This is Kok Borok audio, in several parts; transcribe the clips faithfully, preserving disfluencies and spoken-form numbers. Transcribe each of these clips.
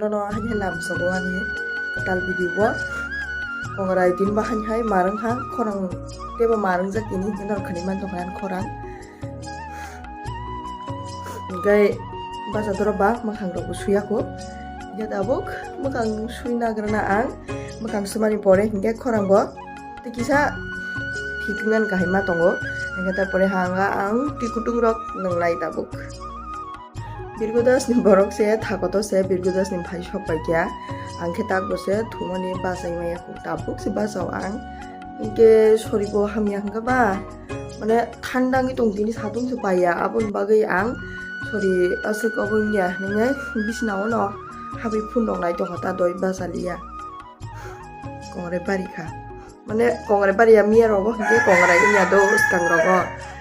Nono haini lamsogo ani kwtal video o. Kongrai tini bo haini hai marwng ha khorang tebo marwng jak tini hwnkhe norok khani man tongkha ani khorang. Hwnkhe bachadoro ba mwkhang rok bo suya kho. Hwnkhe tabuk mwkhang sui nagrana ang. Mwkhang sumani pore hwnkhe khorang bo tei kisa thik wngani kahima tongo. Hwnkhe tarpore hanga ang twi kutung rok nwngnai tabuk. Birgodas ni borok se thakoto se Birgodas ni phai sok pai kha. Ang khe tak bo se thumani bachai maya kho, tabuk se bachao ang. Hwnkhe sori bo hamya hwnkhe ba, mane thanda wngwi tong tini satung se paiya, aboni bagwi ang sori aswk obo wngya hinwi bisina ono habwi phundok nai tongkha ta doi bachaliya. Kongrai bari kha. Mane kongrai bari ya miya rogo hwnkhe kongrai wngya do swkang rogo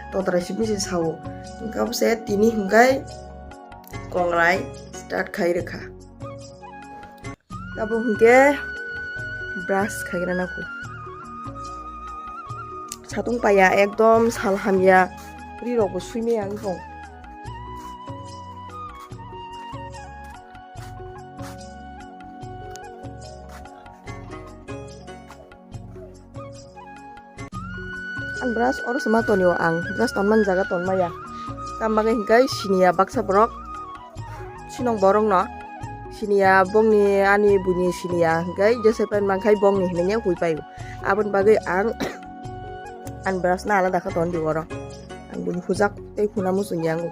totrai simi se sao. Hwnkhe abo se tini hwnkhe kongrai start khai rwkha. Abo hwnkhe brush khaigrana kho. Satung paiya ekdom sal hamya ri rok bo sui maya wng tong. Ang brush oro se ma tonio, ang brush tonmani jaga tonmaya. Tamo bagwi hwnkhe siniya baksa borok sinong borokno siniya bongni ani buini siniya hwnkhe jese pen mankhai bongni hinwi hui paio. Aboni bagwi ang ani brush no alada khe tondi oro. Ang buini hujak tei huna muchungya ang.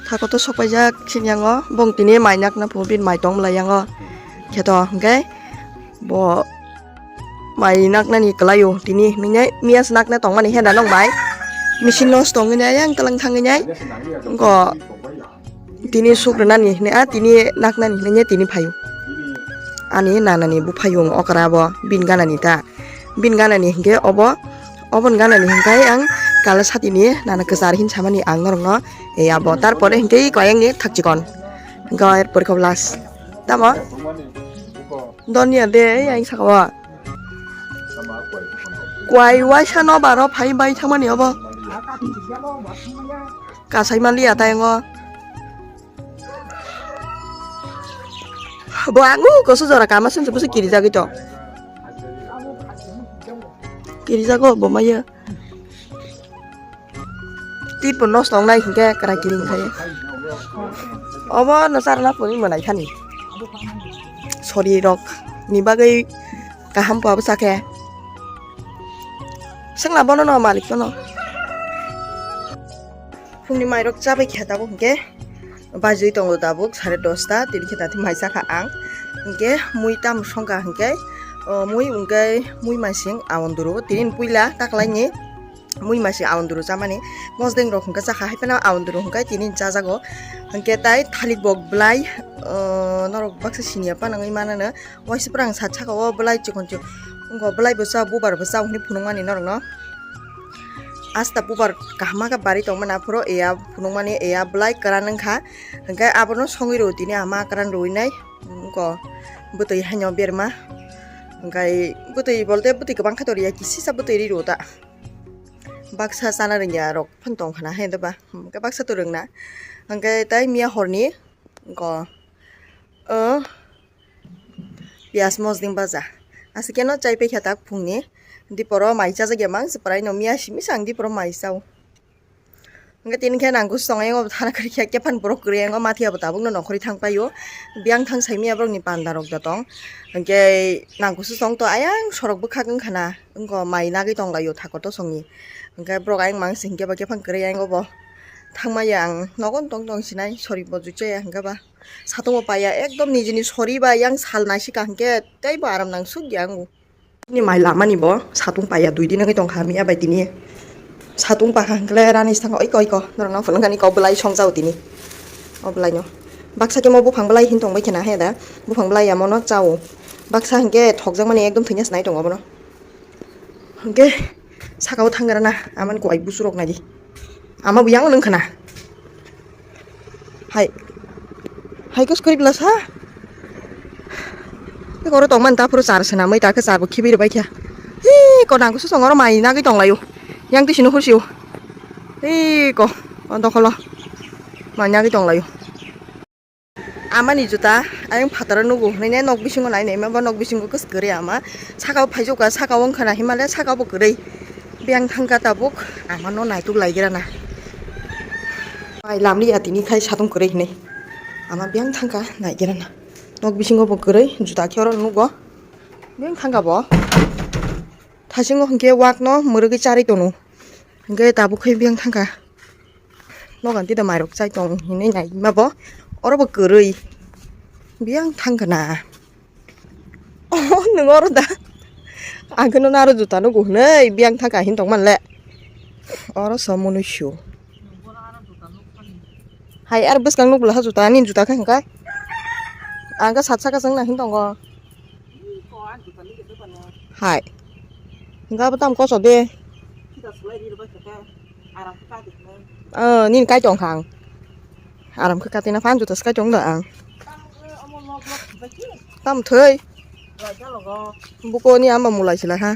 Thakoto sokpaijak sini yango, bong tini mai nakna phu, bini mai tong mlai yango. Kheto hwnkhe bo mai naknani kwlaio tini hinwi miya se nakna tongmani henda nokbai. Machine nosto wngwi nai, ayang kwlwng thangwi nai. Wngkho tini suk rwnani hinwi, ah, tini naknani hinwi tini phaio. Ani nanani buphaio wng okra bo, bini ganani ta. Bini ganani hinkhe obo, oboni ganani hinkhe ang kala satini nana kwchar hin samani ang norokno, eh, abo. Tarpore hinkhe koi angni thakchikon. Hinkhe porikha last. Tamo? Donya de, eh, ang saka o. Kwai waisa no baro phai bai thangmani obo. Kasai maliya tai ngo. Bo ang u koso jora kama sung se busi kiri jagwi to. Kiri jago bo maya. Tipo nosto wngnai hinkhe kwrai kiring khai. Obo no charna puni mwnai thani. Sori rok ni bagwi kaham po abo sakhe. Sengla bono no malik no. Phungni mairok chabai khe tabuk hinkhe bajwi tongo tabuk sare dosta, tini khe tati mai chakha ang. Hinkhe mui tamo songkha hinkhe, o, mui hinkhe mui masing aonduru tini puila taklaini. Mui masi aonduru chamani mosdeng rok hwnkhe chakha, hai phano aonduru hwnkhe tini chajago. Hwnkhe tai thalik bok bwlai, o, norok baksa siniya panangwi manano. Waisa pwrang sat saka o bwlai chikon chikon wngkha, bwlai bo cha bubar bo cha hwnwi phunukmani norokno. Asta bubar kaham khe bari tongmani aphuru eya phunukmani, eya bwlai kwran wngkha. Hwnkhe abono songwi rw tini ama kwran rwinai wngkha bwtwi haino berma. Hwnkhe bwtwi bolte bwtwi kwbang khe toriya, kisisa bwtwi ri rw ta. Baksa chana rwngya rok phano tong khna he doba, hwnkhe baksa to rwngna. Hwnkhe tai miya horni go, o, piyaj mosding baja. Aswk khe no chai paikha tak phungni. Diporo mai chajakya mang se pwraino miya simi se ang diporo mai chao. Hwnkhe tini khe nang kusu tongo, yango thana kwrwi khe, khe phano borok kwrwi yango mathiya bo tabukno nokhorwi thang paio. Biyang thang saimanya borokni panda rok da tong. Hwnkhe nang kusu tong to ayang sorok bwkhak wngkha na. Wngkha mai nagwi tonglaio thakoto songni. Hwnkhe borok ayang mang se hwnkhe ba khe phang kwrwi ayang obo. Thangmaya ang nogo tong tong sinai sori bo juchaya hwnkhe ba. Satungo paiya ekdom nijini sori ba yang sal naisika hwnkhe teibo aram nang sukya ango. Ni mai lamani bo satung paiya dui din wngwi tongkha miya bai tini. Satung pakha hwnkhe rani sithango oiko oiko norokno phunukani kok bwlai songjao tini. O bwlaino. Baksa khe mo buphang bwlai hin tongbai khena he da. Buphang bwlai ya mono chao. Baksa hwnkhe thokjakmani ekdom thwina sinai tongo bono. Hwnkhe Saka o thang gra na, amani kowai busu rok nai di. Ama bo yang nung khana. Hai. Hai kos kori bla sa. Eko ro tong man ta phuru char sena mai ta khe char bo khibi rw bai kha. Hi ko nang ko song oro mai nagwi tong lai o. Yang twi sino hur si o. Hi ko o dokholo. Mai nagwi tong lai o. Amani juta ayang phataro nugo hinwi nok bisingo nai nai ma bo nok bisingo kwswk kwrwi ama saka o phaijakha saka o wngkha na hinmale saka bo kwrwi biyang thangkha tabuk ama no naituk lai gira na mai lamliya tini khai satung kwrwi hinwi ama biyang thangkha nai gira na nok bisingo bo kwrwi juta khe oro nugo biyang thangkha bo thasingo hinkhe wak no mwrwgwi charwi tono hinkhe tabuk khe biyang thangkha. Nogan tida mairok chai tong hinwi nai ma bo oro bo kwrwi biyang thang kana. Oh, nwng oro da. Ang khe nono aro juta nugo hinwi biyang thang ka hin tong man le. Oro so mwnwi su. Hai ar bwskang nuk bwla ha juta ani juta khe hwnka. Ang khe sat saka chwng na hin tongo. Hai. Hwnka bo tam koso de. Oh, nini kai tong kha ang. Aram khe katina phan juta swkai tong da ang. Tam thwi. Buko ni ama mulai sila ha.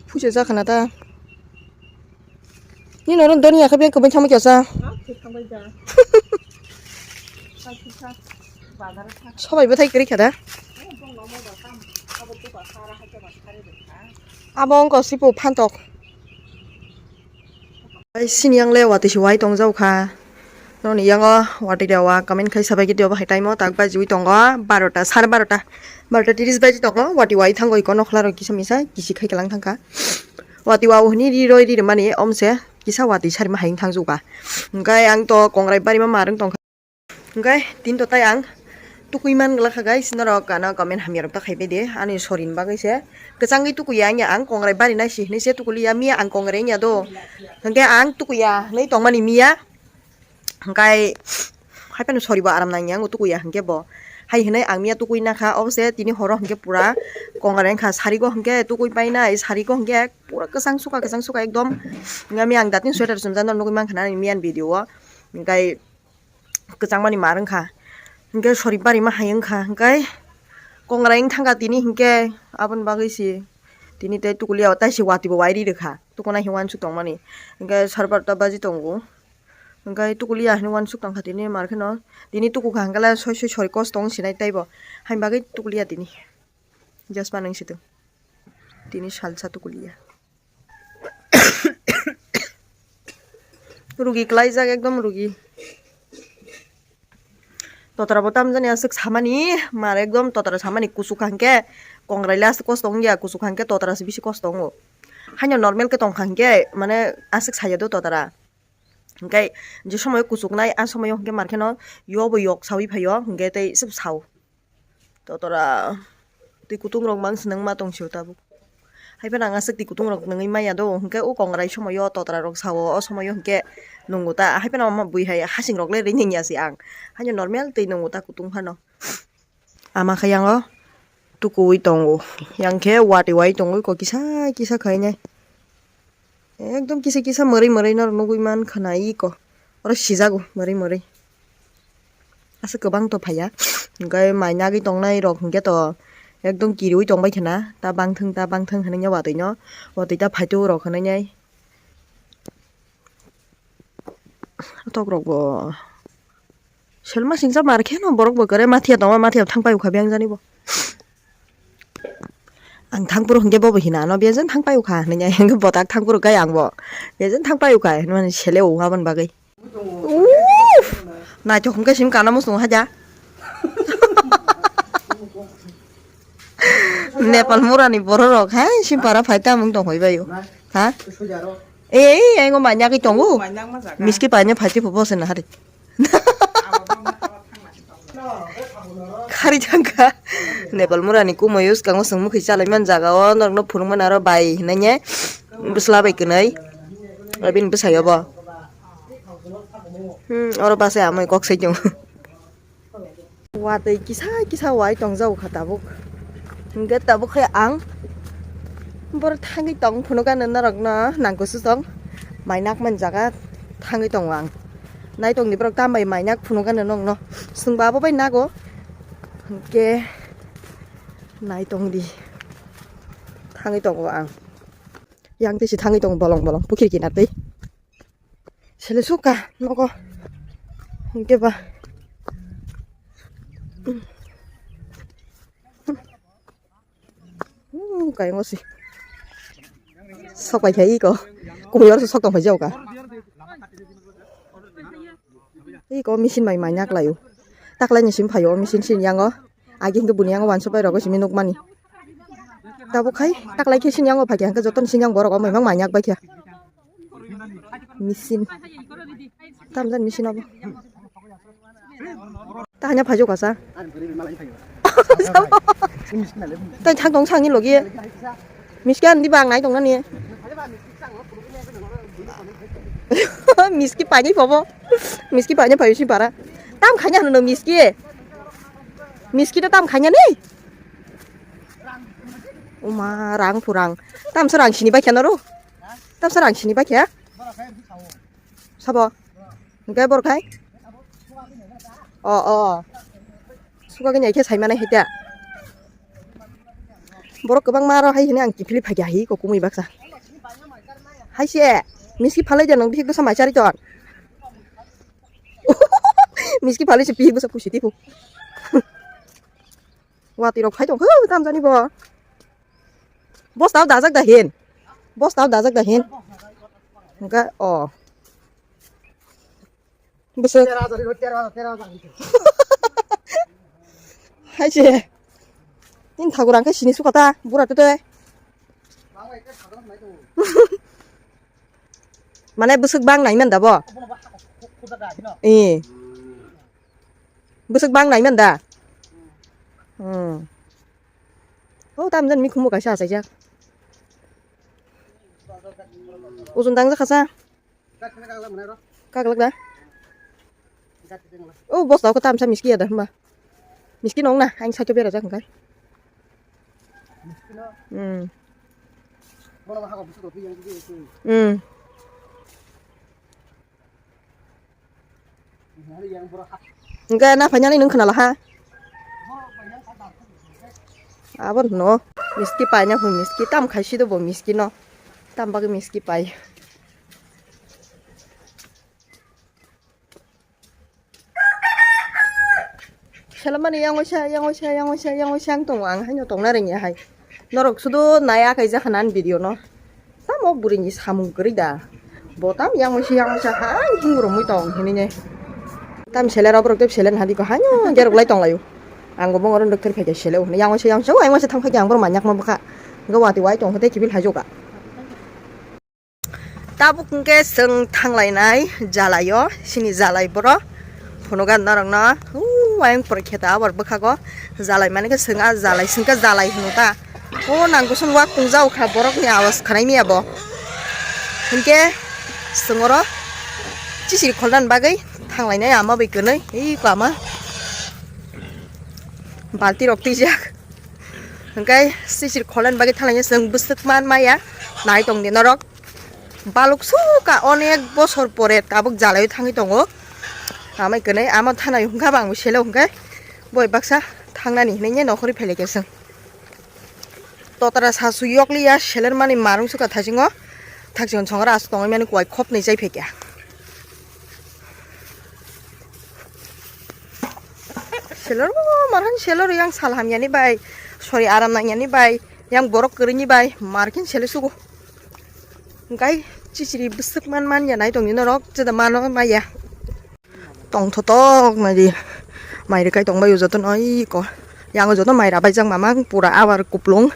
Phuja jakhana ta. Ni noron doni akhe beng kwbang thangma kyasa. Sobai bwthai kwrwi kha da. Abo wngkha sipu phantok. Ai sini yang le watwi se wai tong jau kha. Noni yango watwi da wa comment khai sabai khe tio bahai time o tak bajiwi tongo barota sar barota. Barota tiris baji tongo watwi wai thango iko nokhla rok kisa misa kisi khai kalang thangkha. Watwi wa hwnwi ri roi ri rwmani omse kisa watwi sarima hai wng thang jukha. Hwnkhe ang to kongrai barima ma rwng tongkha. Hwnkhe tini to tai ang tukui man glak kha guys, norok ano comment hamya rok ta khai bai di ani sorin bagwi se. Kwchangwi tukui ya wngya ang kongrai bari nai si hinwi se tukuli ya miya ang kongrai wngya do. Hwnkhe ang tukui ya hinwi tongmani miya. Hwnkhe hai phano sori bo aram nangya ang tukui ya hwnkhe bo. Hai hinwi ang miya tukui nakha obo se tini horo hwnkhe pura kongrai wngkha sari go hwnkhe tukui painai sari go hwnkhe pura kwchang suka kwchang suka ekdom. Hwnkhe miya ang datin sweater chumjak no nugui mankha na ani miya ni video o. Hwnkhe kwchangmani mar wngkha. Hwnkhe sori barima hai wngkha. Hwnkhe kongrai wng thangkha tini hwnkhe aboni bagwi se tini tei tukuliya o taisi watwi bo wai ri rwkha. Tukuna hinwi uansuk tongmani. Hwnkhe sar barta baji tongo. Hwnkhe tukuliya hinwi uansuk tongkha tini mar kheno. Tini tukukha hwnkhe soi soi sori kos tong sinai teibo. Haini bagwi tukuliya tini. Jaspa nung situng. Tini salsa tukuliya. Rugi kwlaijak ekdom rugi. Totra bo tamjani aswk samani mar ekdom totra samani kuchuk hwnkhe kongrai le aswk kosto wngya kuchuk hwnkhe totra se bisi kosto wngo. Haino normal khe tongkha hwnkhe mane aswk saya do totra. Hwnkhe je somoyo kuchuknai a somoyo hwnkhe mar kheno yobo yok sawi phaio hwnkhe tei sao. Totora twi kutung rok mang swnang ma tong sio tabuk. Hai phano ang aswk twi kutung rok nungwi maya do hwnkhe o kongrai somoyo totora rok sao o somoyo hwnkhe nungo ta hai phano ama bui hai hasing rok le ringya si ang. Haino normal twi nungo ta kutung phano. Ama khe yango tukuwi tongo yang khe watwi wai tongwi kok kisa kisa khainai. Ekdom kisa kisa mwrwi mwrwi no nugwi man khana iko. Oro sijago mwrwi mwrwi. Aswk kwbang to phaiya. Hwnkhe mai nagwi tongnai rok hwnkhe to ekdom kiriwi tongbai khana. Ta bangthwng ta bangthwng hwnwi watwi no. Watwi ta phaitu rok hwnwi nai. Tok rok bo. Selma singsa mar kheno borok bo kwrwi mathiya tongma mathiya thang pai ukha beng jani bo. Ang thang phuru hwnkhe bobo hina ano beng jani thang pai ukha hinwi hwnkhe botak thang phuru kai ang bo beng jani thang pai ukha hinmani sele o aboni bagwi. Uff! Naithok hwnkhe sim kana muchung haja. Nepal murani borok rok hai sim para phai tamung tong hoi bai o. Ha? Ei, ei, aingo manya ki tongo. Miski panya phai tipo bose na hari. Khari thangkha. Nepal murani kumoyo skango sengmukhi chalai man jaga o norokno phunukmani aro bai hinanye. Bwsla bai kwnai. Abini bwsayo bo. Hmm, oro base amoi kok sai tongo. Watwi kisa kisa wai tongjago kha tabuk. Hwnkhe tabuk khe ang Borok thangwi tong phunukano norokno nangkukso tong mainak man jaga thangwi tongo ang. Naitongni borok tambai mainak phunukano nokno swngba abo bai nago. Hwnkhe naitongdi thangwi tongo ang. Yang twi se thangwi tongo bolong bolong pukhiri kinar twi. Sele suka nogo. Hwnkhe ba. Hmm, kayang osi. Sok pai khai iko. Kumui oro sok tong phai jao ka. Iko machine bai mai nyak layo. Taklai ni sim phayo machine sin yango. Agi hwnkhe buni yango wansa pai rogo simi nukmani. Tabuk khai taklai khe sin yango phai khe hwnkhe joto ni sin yang borok o mai mang mai nyak bai khe. Machine. Tamjani machine abo. Tahanya phaijok asa. Tai thang tong sangni logi. Miski ani bang nai tong nani. Miski pani pobo. Miski pani payu si para. Tam khanya hano miski. Miski to tam khanya ni. Uma rang purang. Tam sa rang sini bai khana ro. Tam sa rang sini bai kha. Sabo. Hwnkhe borok hai? O, o. Suka gini khe sai mane hita. Borok kwbangma aro hai hwnwi ang kiphilwi phai kha hi kok kumui baksa. Hai se. Miski phalai de nang bihik bwsa mai chari ton. Miski phalai se bihik bwsa pusi tipu. Watwi rok phai tong khe tam jani bo. Bosta o dajak da hin. Bosta o dajak da hin. Hwnkhe o. Bwswk. Tero hajar, tero hajar, tero hajar. Hai se. Nini thagur ang khe sini sukha ta, bura tete. Mane bwswk bang nai man da bo? Ee. Bwswk bang nai man da? Hmm. O tam jan mi khumu kaisa achaijak. Ujun dang jakha sa. Kaglak da? O bosta ko tamsa miski ya da hwnba. Miski nong na, ang sakhe bera jak hwnkai. Hmm. Hmm. Hwnkhe na phainani nwng khwnala ha? Abo no miski paina hwn miski tam khai si do bo miski no. Tam bagwi miski pai. Selamani yang waisa, yang waisa, yang waisa, yang waisa ang tongo, ang haino tongna rwngya hai. Norok sudo nai akai jakha nan video no. Tamo burini samung kwrwi da. Bo tam yang waisa, yang waisa hai hingrumwi tong hinine. Tam seler oborok tei seler hadi ko haino gerok lai tonglaio. Ang bo bongor ndok thar phaikhe sele hwnwi yang waisa, yang waisa, yang waisa thang phaikhe ang borok manyak ma bwkha. Hwnkhe watwi wai tong khe tei kiphil hai joka. Tabuk hwnkhe chwng thanglainai jalai o, chini jalai boro phunugo norokno. Uuu, ayang pore khe ta abor bwkhago jalai mani khe chwng a jalai, chwng khe jalai hwno ta. O nang kusun wak tongjao kha borokni awas khwnai maya bo. Hwnkhe chwng oro chisiri kholnani bagwi thanglainai ama bai kwnwi, ei kama balti rok twijak. Hwnkhe chisiri kholnani bagwi thanglainai chwng bwswk man maya nai tongdi norok. Baluk suka onek bosor pore tabuk jalaiwi thangwi tongo. Amai kwnwi ama thanai hwnkha bang sele hwnkhe boi baksa thangnani hinwi nokhorwi phailai khe chwng. Totara sasu yokliya seler mani marung suka thaisingo thakchikon songora aswk tongwi mani kuai khopnwi chai phaikha. Seler o marhan seler yang sal hamyani bai sorry aram nangyani bai yang borok kwrwini bai markin sele sugo. Hwnkhe chisiri bwswk man man ya nai tongni norok jeda mano maya. Tongthotok naidi mai rwkai tongbai o jotono iko. Yang o joto mai rabaijak mamang pura abar kuplung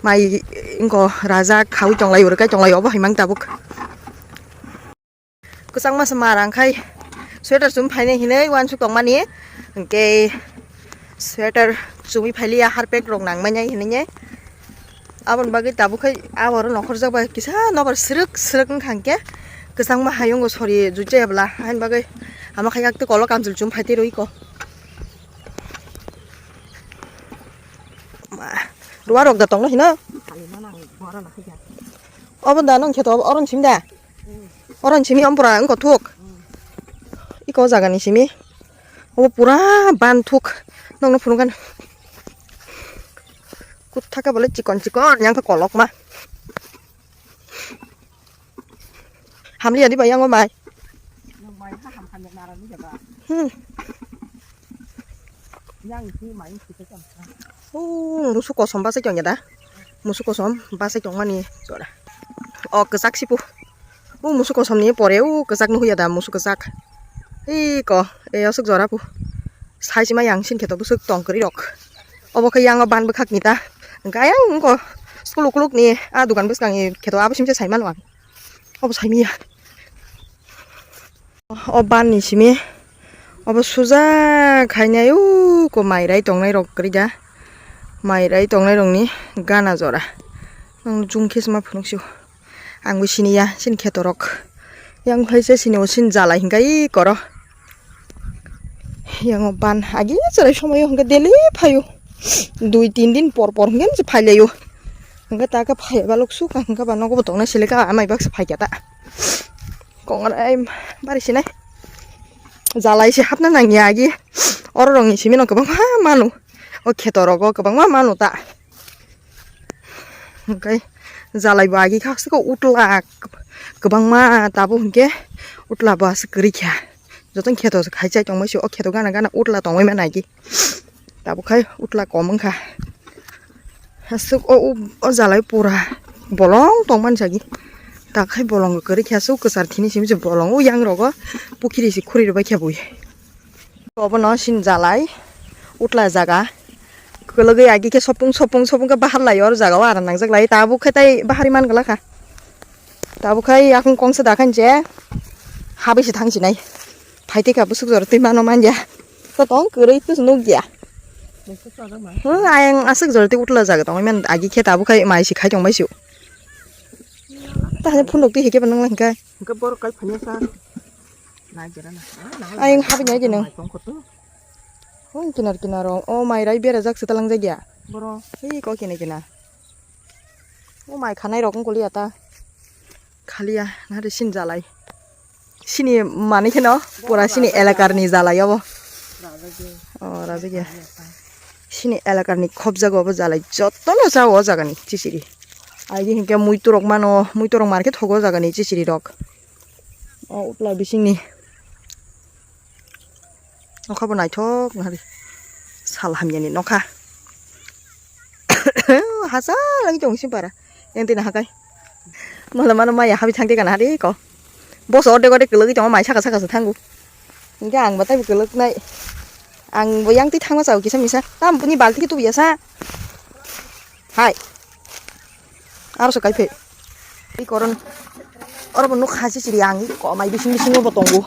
mai wngko rajak khaui tonglai o rwkai tonglai obo hai mang tabuk. Kwchangma se mar ang khai sweater chum phainai hinwi uansuk tongmani hwnkhe sweater chumui phailiya harpek rok nangmani hinwi. Aboni bagwi tabuk khai aboro nokhorjak bai kisa nobar srwk srwk wngkha hwnkhe kwchangma hayungo sori juchaya bwla haini bagwi ama khai yak tei kolok kamchwlwi chum phaitwi rwiko. Ruwa rok da tongno hino. Obo da nong kheto oron sim da. Oron simi om pura wngko thuk. Iko jaga ni simi. Obo pura ban thuk. Nongno phunukgani. Kut thaka bole chikon chikon yang kolok ma. Hamliya diba yango mai. Hmm. Yang si mai si ka. Oh, musu kosom basa kyang ya da. Musu kosom basa kyang mani jora. Oh, kesak sipu. Oh, musu kosom ni pore, oh, kesak nuhu ya da, musu kesak. Iko, e asuk jora pu. Sai sima yang sin kheto busuk tong kri rok. Obo khe yang ban bwkhak ni ta. Gayang ko. Skuluk kuluk ni, a dukan bwskang ni kheto abo simse sai manu ang. Obo saimiya. O ban ni simi. Obo suja khainai uko mairai tongnai rok kwrwi da. Mairai tongnai rok ni gana jora. Ang jung khe sima phunuk sio. Ang bo sini ya, sini kheto rok. Yang hai se sini o sini jalai hinkai koro. Yang o ban agi chwrai somoi o hinkai daily phaio. Dui tin din por por hinkai se phailaio. Hingke ta khe phai balok suk ang hingke ba nogo bo tongna sele ka amai baksa phai khe ta. Kongrai bari sinai. Jalai se hapna nangya agi. Oro rong ni simi no kwbangma manu. O kheto rogo kwbangma manu ta. Hingke jalai bo agi kha siko utla kwbangma tabuk hingke utla bo aswk kwrwi kha. Joto kheto khai chai tongma si o kheto gana gana utla tongwi ma nai di. Tabuk khai utla kom wngkha. Aswk o, o, o jalai pura bolong tongmani sagi. Takhai bolong kwrwi khe aswk kwchar thini simi se bolong o yang rogo pukhiri se khuri rwbai khe bui. Obono sin jalai utla jaga. Kwlwgwi agi khe sopung sopung sopung khe bahar lai o jaga o aram nangjak lai. Tabuk khai tai bahari man glak kha. Tabuk khai yakung kongsa da khan je habwi se thang sinai. Phaitwi kha bwswk jora twi mano manya. Kotong kwrwi tus nuk ya. Hmm, ayang aswk jora twi utla jaga tong man agi khe tabuk khai mai si khai tong bai su. Ta hanya phunuk twi hike nang lang kai. Hingke borok kai phanya sa. Nai jera na. Ayang habwi nai di nang. Mai tong kho to. Hon kinar kinar o. O mai rai bera jak se talang jagya. Boro. Hi ko kina kina. O mai khanai rok wng kuliya ta. Khaliya, nahari sini jalai. Sini mani kheno, pura sini elakar ni jalai obo. O, rajagya. Sini elakar ni khobjago obo jalai. Jotono chao o jaga ni chichiri. Aidi hinkhe muitu rok mano, muitu rok market thogo o jaga ni chichiri rok. O utla bising ni. Nokha bo naithok nahari. Sal hamya ni nokha. Hachal wngwi tong sini para. Yang twi nahakai. Mala mano maya habi thangte kana hari ko. Boso orde orde kwlwgwi tongo mai saka saka se thango. Hingke ang bo taibo kwlwknai. Ang bo yang twi thangma chao kisa misa. Tam buni balti ke tubuya sa. Hai. Aro se kaiphai. I koron. Oro bo nuk hasi siri ang i ko mai bising bising bo tongo.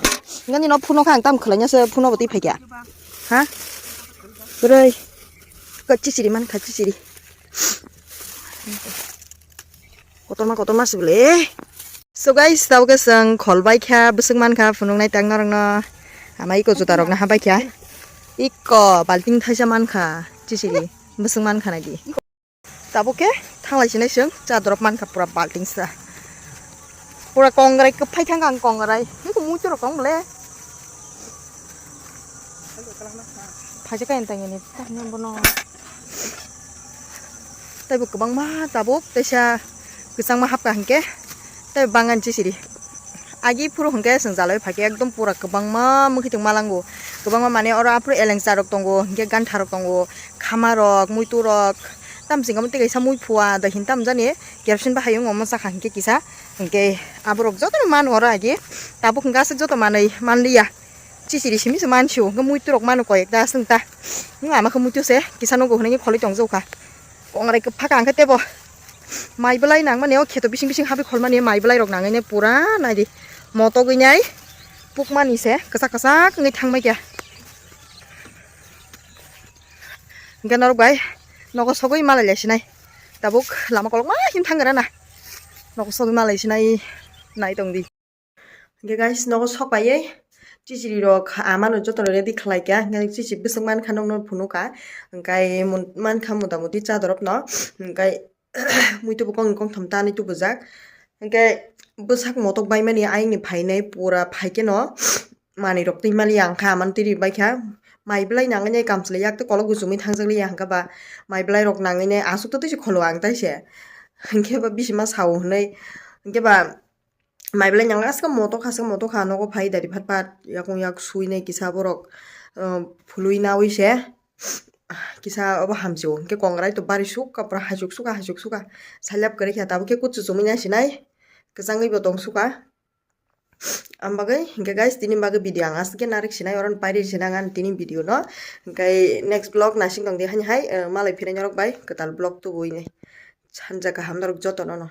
Ngani no phuno kha ang tam khwlaina se phuno bo twi phaikya. Ha? Bwrwi. Ka chichiri man kha chichiri. Kotorma kotorma sibole. So guys, tabo ke seng khol bai kha, bwswk man kha, phunuk nai tang norok no. Ama iko juta rok na habai kha. Iko balting thaisa man kha, chichiri, bwswk man kha nai di. Tabuk khe thanglai sinai chwng cha drop mankha pura balting sa. Pura kongrai kwphai thangkha ang kongrai. Nukho muitu rok tong bole. Phaisa khe entang ini tamo bono. Taibo kwbangma tabuk teisa kwchangma hapkha hinkhe tei bangan chisiri. Agi phuru hinkhe chwng jalai phaikhe ekdom pura kwbangma mwkhitwng malango. Kwbangma mane oro aphuru elengsa rok tongo, hinkhe gantha rok tongo, khama rok, muitu rok. Tamsing omo tei kaisa mui phua da hin tamjani kerosene bahai wng omo chakha hinkhe kisa hinkhe aborok jotono mano oro agi tabuk hinkhe aswk joto manwi manliya. Chichiri simi se mansio hinkhe muitu rok mano koi ekta aswk ta. Wng ama khe muitu se kisa nogo hwnwi kholwi tongjokha. Kongrai kwpha kha hinkhe tebo. Mai belai nangmani o kheto bising bising habwi kholmani mai belai rok nangwi nai pura naidi motogwi nai pukmani se kwchak kwchak wngwi thangbai kha. Hinkhe norok bai nogo sogwi malai lai sinai tabuk lama kolokma hin thang gra na nogo sogwi malai sinai nai tongdi. Hinkhe guys nogo sok paiwi chichiri rok amano jotono ready khlai kha hinkhe chichiri bwswk mankha nokno phunukha hinkhe mankha mota moti cha dorop no hinkhe. Mui tubu kong kongtham tanwi tubujak. Hwnkhe bwsak motok baimani ayangni phainai pura phaikhe no manwi rok twi mali ang kha, amani twi ri baikha. Mai belai nangwi nai kamchwlwi yak tei kolok guchumwi thangjak liya hwnkhe ba mai belai rok nangwi nai aswk to twi se kholo ang tai se. Hwnkhe ba bisima sao hwnwi hwnkhe ba mai belai nang aswk motok kha, aswk motok kha nogo phai dari phat phat yakung yak suinai kisa borok, uh, phului nawi se. Kisa obo hamsio hwnkhe kongrai to bari sukha pura hachuk sukha hachuk sukha. Sailap kwrwi kha tabuk khe kuchu chumui nai sinai kwchangwi bo tong sukha. Am bagwi hwnkhe guys tini bagwi video ang aswk khe narik sinai oro pairi sinai ang tini video no. Hwnkhe next vlog nasing tong di hani hai, uh, malai phirai norok bai kwtal vlog tubui nai. Sanja kaham norok joto no no.